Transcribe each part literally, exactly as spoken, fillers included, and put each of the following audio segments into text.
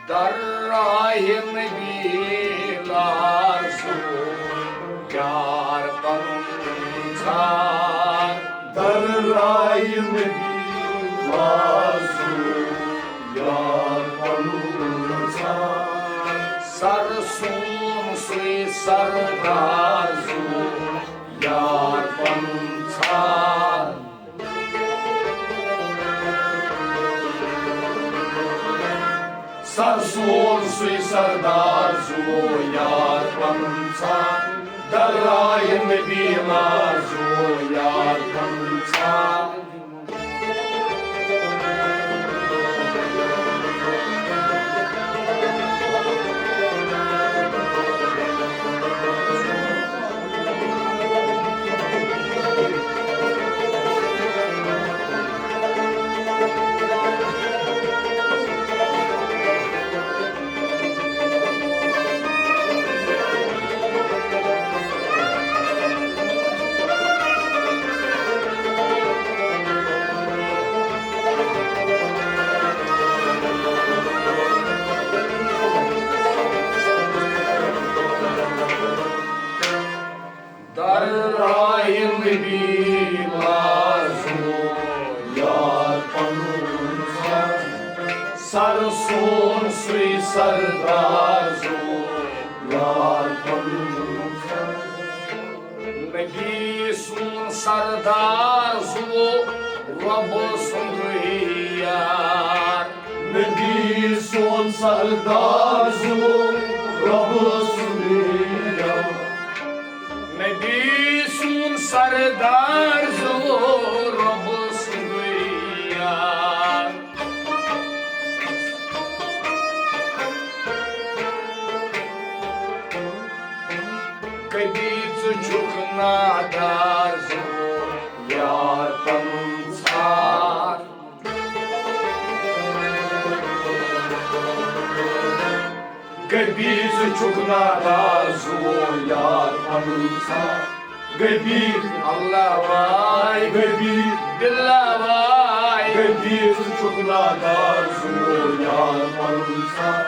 درایہِ نبی لازو یار پنُن ژھار۔ درایہِ نبی لازو یار پنُن ژھار۔ سر سون سُے سردار زو یار پنُن ژھار۔ سر سون سُے سردار زُو یار پنُن ژھان۔ درایہِ نبی لار زُو یار پنُن ژھان۔ درایہِ نبی لازُو یار پنُن ژھان۔ سر سون سُے سردار زُو یار پنُن ژھان۔ نبی سون سردار زُو رۄب سُنٛدُے یار۔ نبی سون سردار زُو رۄب سُنٛدُے یار۔ نبی سون سردار زُو رۄب سُنٛدُے یار۔ کبھی ژٕ چھُکھ نادار زُو یار پنُن ژھار۔ کبھی ژٕ چھُکھ نادار زُو یار پنُن ژھار۔ کبھی اللہ واے، کبھی باللہ واے۔ کبھی ژٕ چھُکھ نادار زُو یار پنُن ژھار۔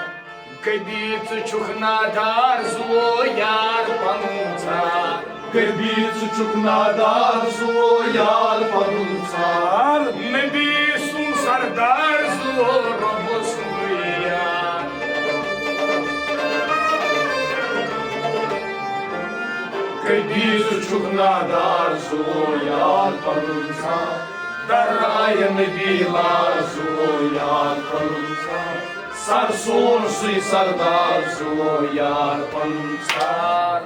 کبھی ژٕ چھُکھ نادار زُو یار پنُن ژھار۔ کبھی ژٕ چھُکھ نادار زُو یار پنُن ژھار۔ نبی سُنٛد سردار زُو رۄب سُنٛدُے یار۔ کبھی ژٕ چھُکھ نادار زُو یار پنُن ژھار۔ درایہِ نبی لار زُو یار پنُن ژھار۔ سر سون سُے سردار زُو یار پنُن ژھار۔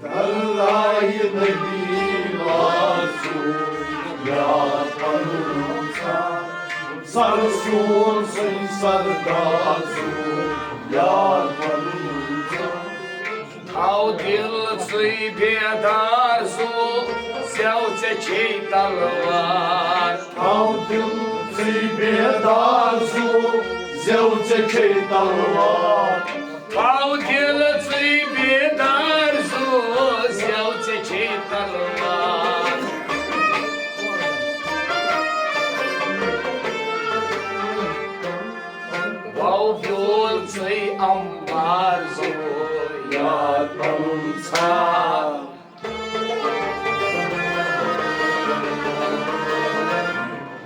درایہِ نبی لازُو یار پنُن ژھار۔ سر سون سُے سردار زُو یار پنُن ژھار۔ تھاو دِل ژٕے بیدار زُو، زٮ۪و ژےٚ چھے تلوار۔ تھاو دِل ژٕے بیدار زُو، زٮ۪و ژےٚ چھے تلوار۔ تھاو دِل ژٕے بیدار زُو، زٮ۪و ژےٚ چھے تلوار۔ وَو بیول ژٕے اَمبار زُو یار پنُن ژھار۔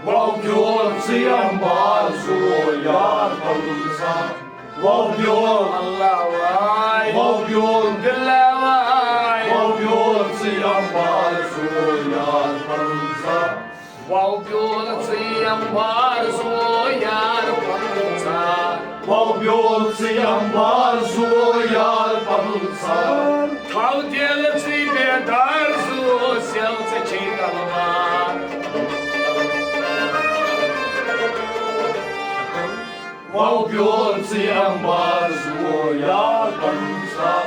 وَو بیول ژٕے اَمبار زُو یار پنُن ژھار۔ وَو بیول۔ اللہ واے۔ وَو بیول۔ باللہ واے۔ وَو بیول ژٕے اَمبار زُو یار پنُن ژھار۔ وَو بیول ژٕے اَمبار زُو یار پنُن ژھار۔ وَو بیول ژٕے اَمبار زُو یار پنُن ژھار۔ تھاو دِل ژٕے بیدار زُو، زٮ۪و ژےٚ چھے پاو پیور ژٕے اَمبار زُو یار پَنُن ژھار۔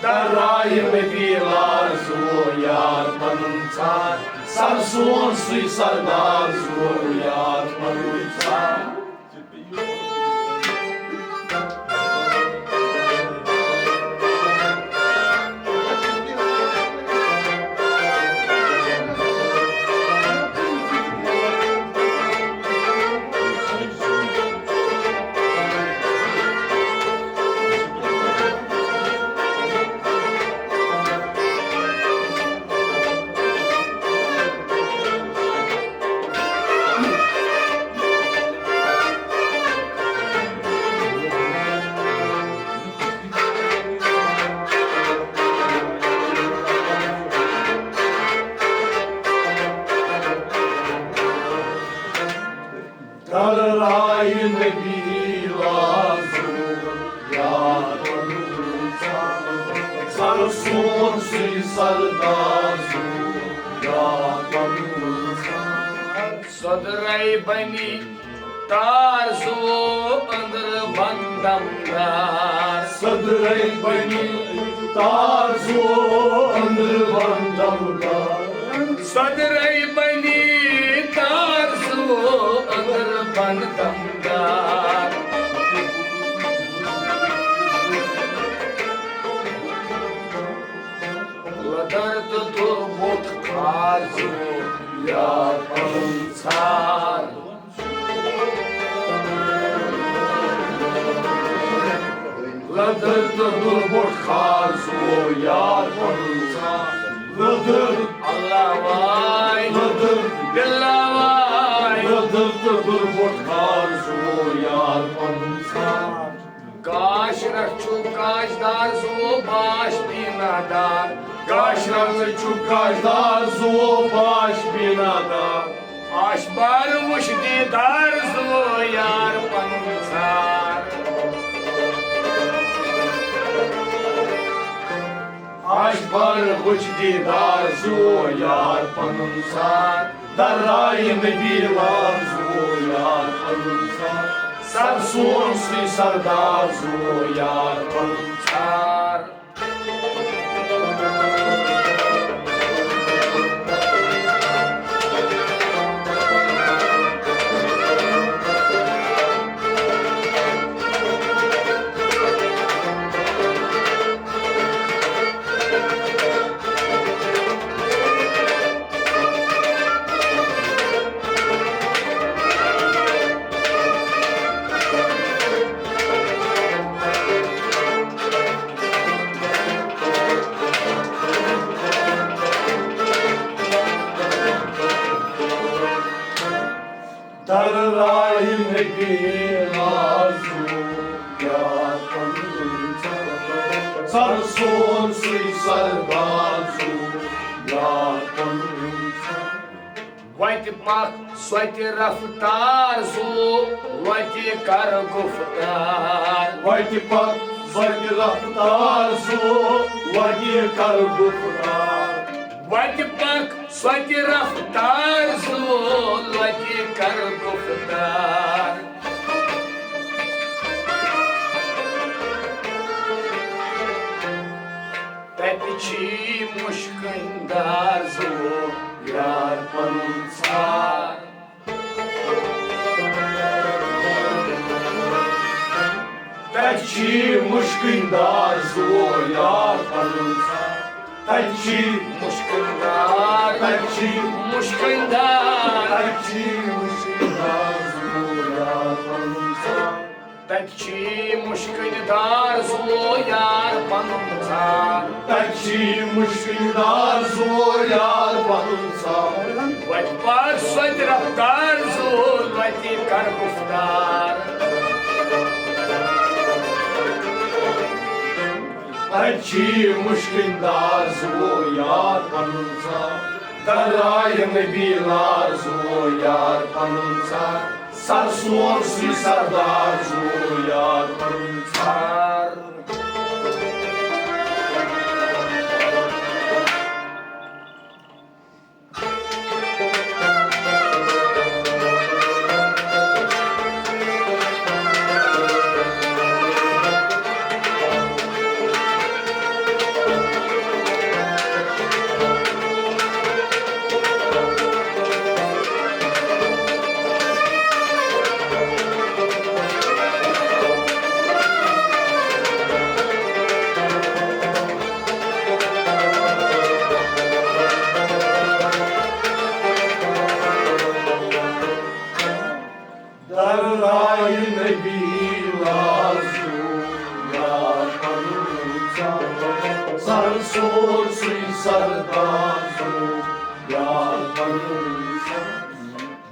درایہِ نبی لار زُو یار پَنُن ژھار۔ سر سون سُے سردار زُو یار پَنُن ژھار۔ درایہِ نبی لار زُو یار پَنُن ژھار۔ سر سون سُے سردار زُو یار پَنُن ژھار۔ سۄدرے بنی تار زُو أنٛدرٕ بنٛد دمدار۔ سۄدرے بنی تار زُو أنٛدرٕ بنٛد دمدار۔ سۄدرے بنی تار زُو أنٛدرٕ بنٛد دمدار۔ لدر تہٕ دُربُٹ کھار زُو یار پَنُن ژھار۔ لدر تہٕ دُربُٹ کھار زُو یار پَنُن ژھار۔ لدر اللہ واے، لدر باللہ واے۔ لدر تہٕ دُربُٹ کھار زُو یار پَنُن ژھار۔ گاش رٹھ چھُ گاشدار زُو باش بیٖنہ دار۔ گاش رٹھ چھُ گاشدار زُو باش بیٖنہ دار۔ آش بار وُچھ دیٖدار زُو یار پَنُن ژھار۔ آش بار وُچھ دیٖدار زُو یار پَنُن ژھار۔ درایہِ نبی لار زُو یار پَنُن ژھار۔ سر سون سُے سردار زُو یار پَنُن ژھار۔ درایہِ نبی لار زُو یار پَنُن ژھار۔ سر سون سُے سردار زُو یار پَنُن ژھار۔ وتہِ پکھ سۄتہِ رفتار زُو، وتہِ کر گفتار۔ وتہِ پکھ سۄتہِ رفتار زُو، وتہِ کر گفتار۔ وتہِ پکھ سۄتہِ رفتار زُو، وتہِ کر گفتار۔ تتہِ چھی مُشکٕنۍ دار زُو یار پَنُن ژھار۔ تتہِ چھی مُشکٕنۍ دار زُو یار پَنُن ژھار۔ تتہِ چھی مُشکٕنۍ دار، تتہِ چھی مُشکٕنۍ دار۔ تتہِ چھی مُشکٕنۍ دار زُو یار پَنُن ژھار۔ تتہِ چھی مُشکٕنۍ دار زُو یار پَنُن ژھار۔ تتہِ چھی مُشکٕنۍ دار زُو یار پَنُن ژھار۔ وتہِ پکھ سۄتہِ رفتار زُو، وتہِ کر گفتار۔ تتہِ چھی مُشکٕنۍ دار زُو یار پَنُن ژھار۔ درایہِ نبی لار زُو یار پَنُن ژھار۔ سر سون سُے سردار زُو یار پَنُن ژھار۔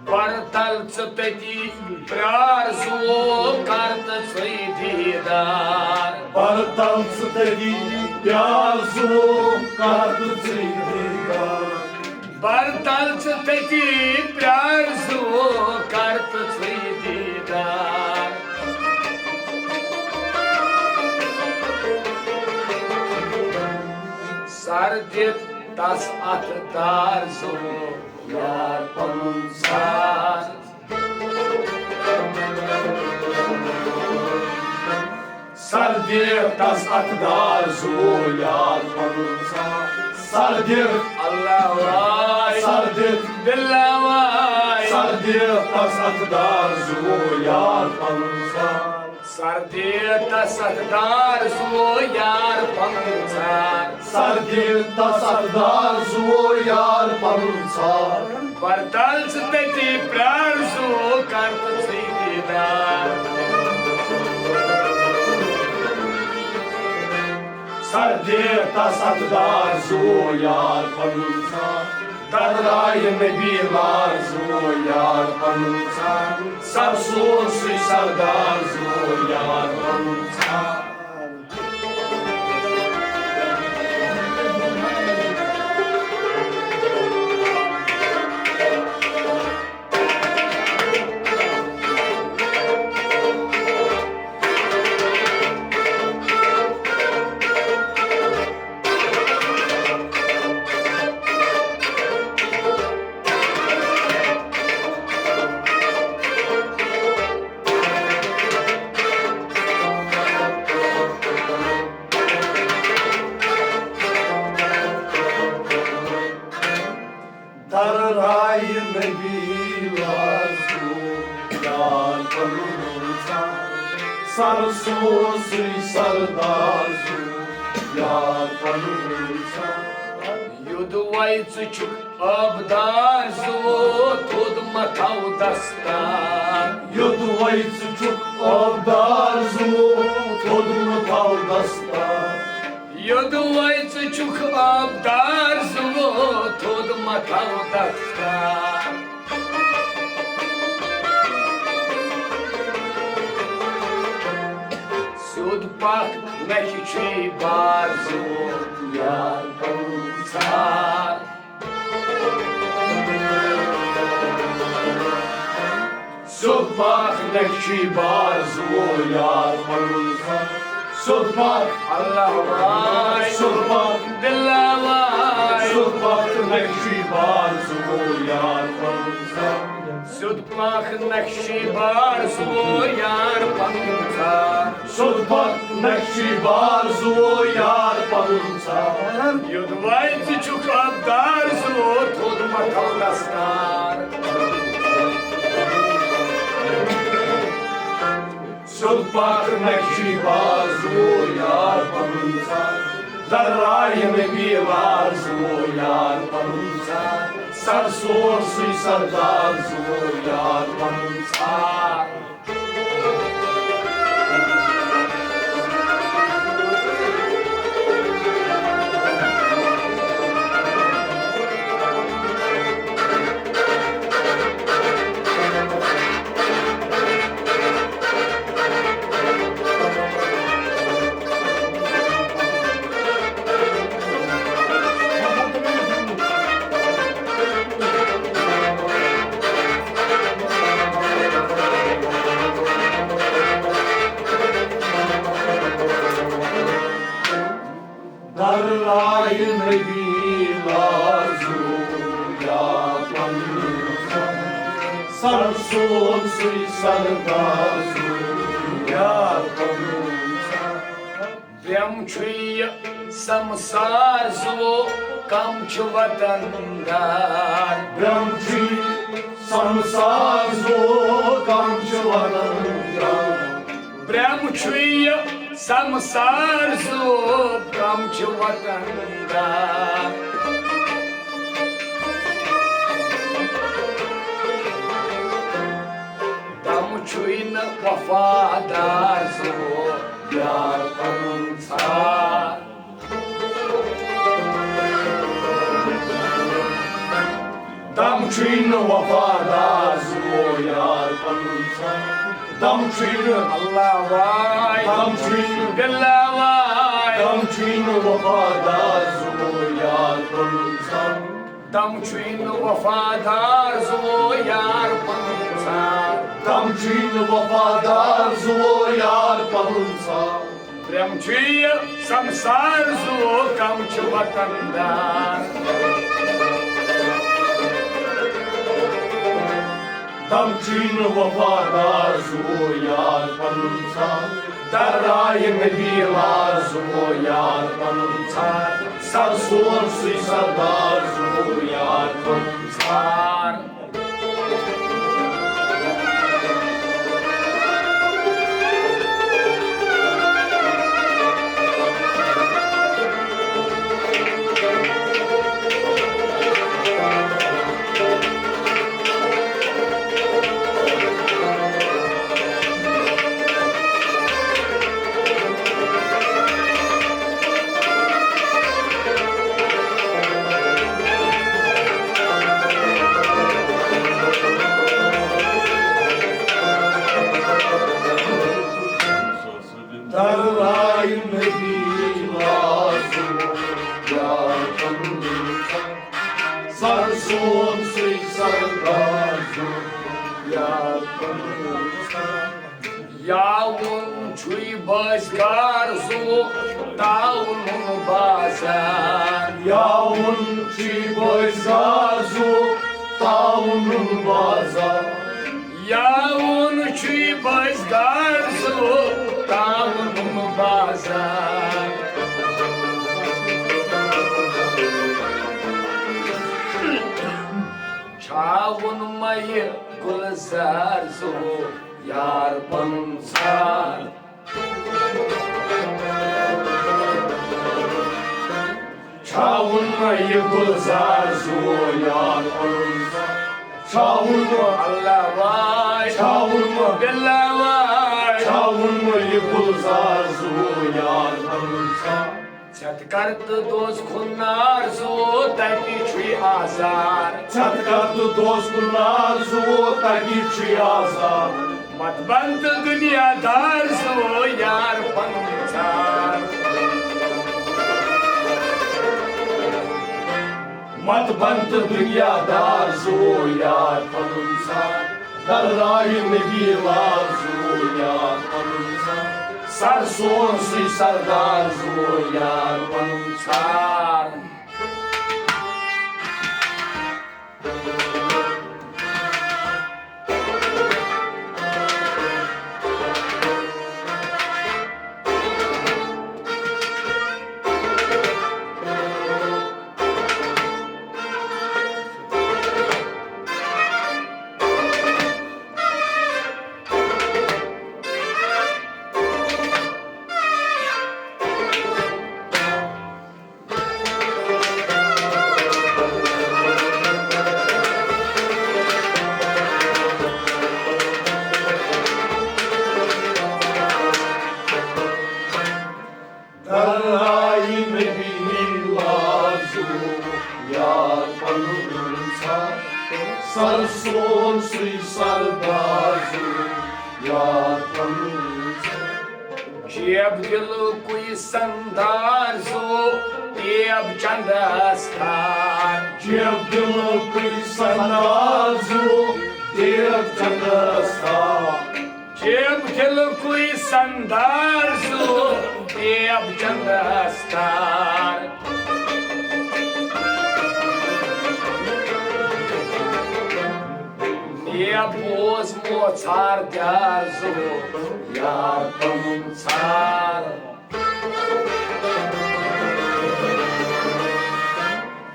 پرتل ژٕ تٔتی پرٛار زُو کر تہٕ ژٕے دیٖدار۔ پرتل ژٕ تٔتی پرٛار زُو کر تہٕ ژٕے دیٖدار۔ پرتل ژٕ تٔتی پرٛار زُو کر تہٕ ژٕے دیٖدار۔ سر دِتھ تس اتھ دار زُو یار پنُن ژھار۔ سر دِتھ تس اتھ دار زُو یار پنُن ژھار۔ سر دِتھ اللہ واے۔ سر دِتھ۔ باللہ واے۔ سر دِتھ تس اتھ دار زُو یار پنُن ژھار۔ سر دِتھ تس اتھ دار زُو یار پنُن ژھار۔ سر دِتھ تس اتھ دار زُو یار پنُن ژھار۔ پرتل ژٕ تٔتی پرٛار زُو کر تہٕ ژٕے دیٖدار۔ سر دِتھ تس اتھ دار زُو یار پنُن ژھار۔ دررایہِ نبی لار زُو یار پنُن ژھار۔ سر سوز سُے سردار زُو یار پنُن ژھار۔ دررایہِ نبی لار زُو یار پنُن ژھار۔ سر سوز سُے سردار زُو یار پنُن ژھار۔ یوٚدوَے ژٕ چھُکھ آبدار زُو تھوٚد مہ تھاو دستار۔ یوٚدوَے ژٕ چھُکھ آبدار زُو تھوٚد مہ تھاو دستار۔ یوٚدوَے ژٕ چھُکھ آبدار زُو تھوٚد مہ تھاو دستار۔ سیوٚد پکھ نکھِ چھُے بار زُو یار پنُن ژھار۔ سیوٚد پکھ نکھِ چھُے بار زُو یار پنُن ژھار۔ سیوٚد پکھ۔ اللہ واے۔ سیوٚد پکھ۔ باللہ واے۔ سیوٚد پکھ نکھِ چھُے بار زُو یار پنُن ژھار۔ سیوٚد پکھ نکھِ چھُے بار زُو یار پنُن ژھار۔ سیوٚد پکھ نکھِ چھُے بار زُو یار پنُن ژھار۔ یوٚدوَے ژٕ چھُکھ آبدار زُو تھوٚد مہ تھاو دستار۔ سیوٚد پکھ نکھِ چھُے بار زُو یار پنُن ژھار۔ دررایہِ نبی لار زُو یار پنُن ژھار۔ سر سوز سُے سردار زُو یار پنُن ژھار۔ دررایہِ نبی لار زُو یار پنُن ژھار۔ سر سوز سُے سردار زُو یار پنُن ژھار۔ برٛم چھُے یہِ سمسار زُو کم چھُ وطن دار۔ برٛم چھُے سمسار زُو کم چھُ وطن دار۔ برٛم چھُے یہِ سمسار زُو کم چھُ وطن دار۔ دم چھُے نہٕ وفادار زُو یار پنُن ژھار۔ چھُے نہٕ وفادار زُو یار پنُن ژھان۔ دم چھُے نہٕ، اللہ واے، دم چھُے نہٕ، باللہ واے، دم چھُے نہٕ وفادار زُو یار پنُن ژھان۔ دم چھُے نہٕ وفادار زُو یار پنُن ژھان۔ دم چھُے نہٕ وفادار زُو یار پنُن ژھان۔ برٛم چھُ یہِ سمسار زُو کم چھُ وطن دار۔ دم چھُے نہٕ وفادار زُو یار پنُن ژھان۔ درایہِ نبی لار زُو یار پنُن ژھان۔ سر سون سُے سردار زُو یار پنُن ژھان۔ درایہِ نبی لار زُو یار پنُن ژھان۔ سر سون سُے سردار زُو یار پنُن ژھان۔ یاوُن چھُے بٲزگار زُو تاوُن بازار۔ یاوُن چھُے بٲزگار زُو تاوُن بازار۔ یاوُن چھُے بٲزگار زُو تاوُن بازار۔ چھاوُن مَیہِ گُلزار زُو یار پنُن ژھان۔ چھاوُن مَیہِ گُلزار زُو یار پنُن ژھان۔ چھاوُن مَہ، اللہ واے، چھاوُن مَہ، باللہ واے، چھاوُن مَیہِ گُلزار زُو یار پنُن ژھان۔ ژھٮ۪تہٕ کر تہٕ دوس کُن نار زُو تَتہِ چھُے آزار۔ ژھٮ۪تہٕ کر تہٕ دوس کُن نار زُو تَتہِ چھُے آزار۔ مت بند دنیا دار زُو یار پنُن ژھان۔ مت بند دنیا دار زُو یار پنُن ژھان۔ درایہِ نبی لار زُو یار پنُن ژھان۔ سر سون سُے سردار زُو یار پنُن ژھان۔ درایہِ نبی لار زُو یار پنُن ژھان۔ سر سون سُے سردار زُو یار پنُن ژھان۔ جیب دِلُکُے سندار زُو، ٹیب چندس تھار۔ جیب دِلُکُے سندار زُو، ٹیب چندس تھار۔ جیب دِلُکُے سندار زُو، ٹیب چندس تھار۔ مےٚ بوز موژار دیار زُو یار پنُن ژھار۔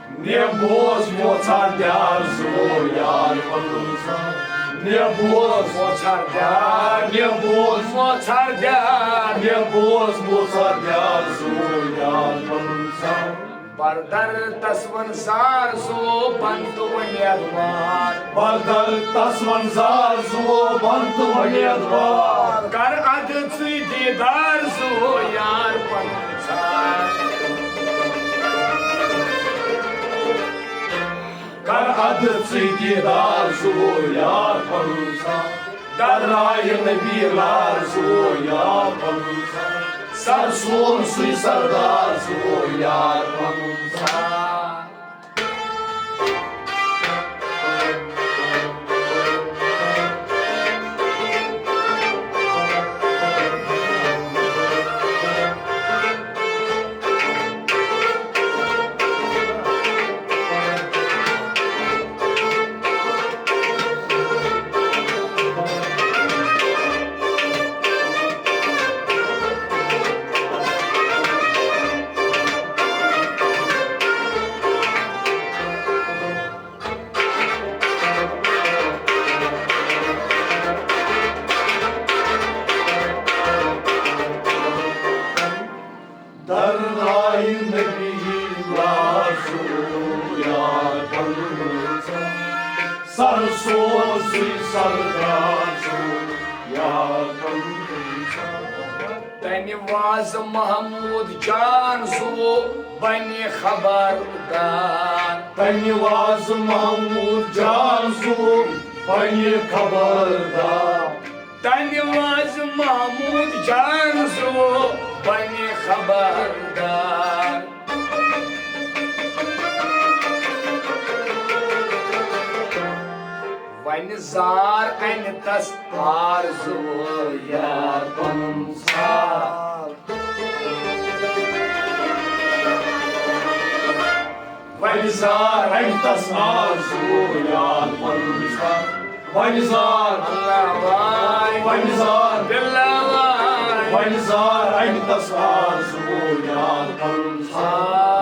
مےٚ بوز موژار دیار زُو یار پنُن ژھان۔ مےٚ بوز موژار دیار، مےٚ بوز موژار دیار۔ مےٚ بوز موژار دیار زُو یار پنُن ژھان۔ بردر تس ون زار زُو بنت وۄمید وار۔ بردر تس ون زار زُو بنت وۄمید وار۔ کر ادٕ ژٕے دیدار زُو یار پنُن ژھار۔ کر ادٕ ژٕ دیٖدار زُوو یار پنُن ژھانٛڈ۔ درایہِ نبی لار زُوو یار پنُن ژھانٛڈ۔ سر سون سُے سردار زُوو یار پنُن ژھانٛڈ۔ درایہِ نبی لار زُوو یار پنُن ژھانٛڈ۔ سر سوزُے سردار زُوو یار پنُن ژھانٛڈ۔ تنہِ وازٕ محمود جان زُوو بنہِ خبردار۔ تنہِ وازٕ محمود جان زُوو بنہِ خبردار۔ تنہِ وازٕ محمود جان زُوو بنہِ خبردار۔ وۄنۍ زار انہِ تس آر زُوو یار پنُن ژھانٛڈ۔ وۄنۍ زار انہِ تس آر زُوو یار پنُن ژھانٛڈ۔ وۄنۍ زار، اللہ واے، وۄنۍ زار، باللہ واے، وۄنۍ زار انہِ تس آر زُوو یار پنُن ژھانٛڈ۔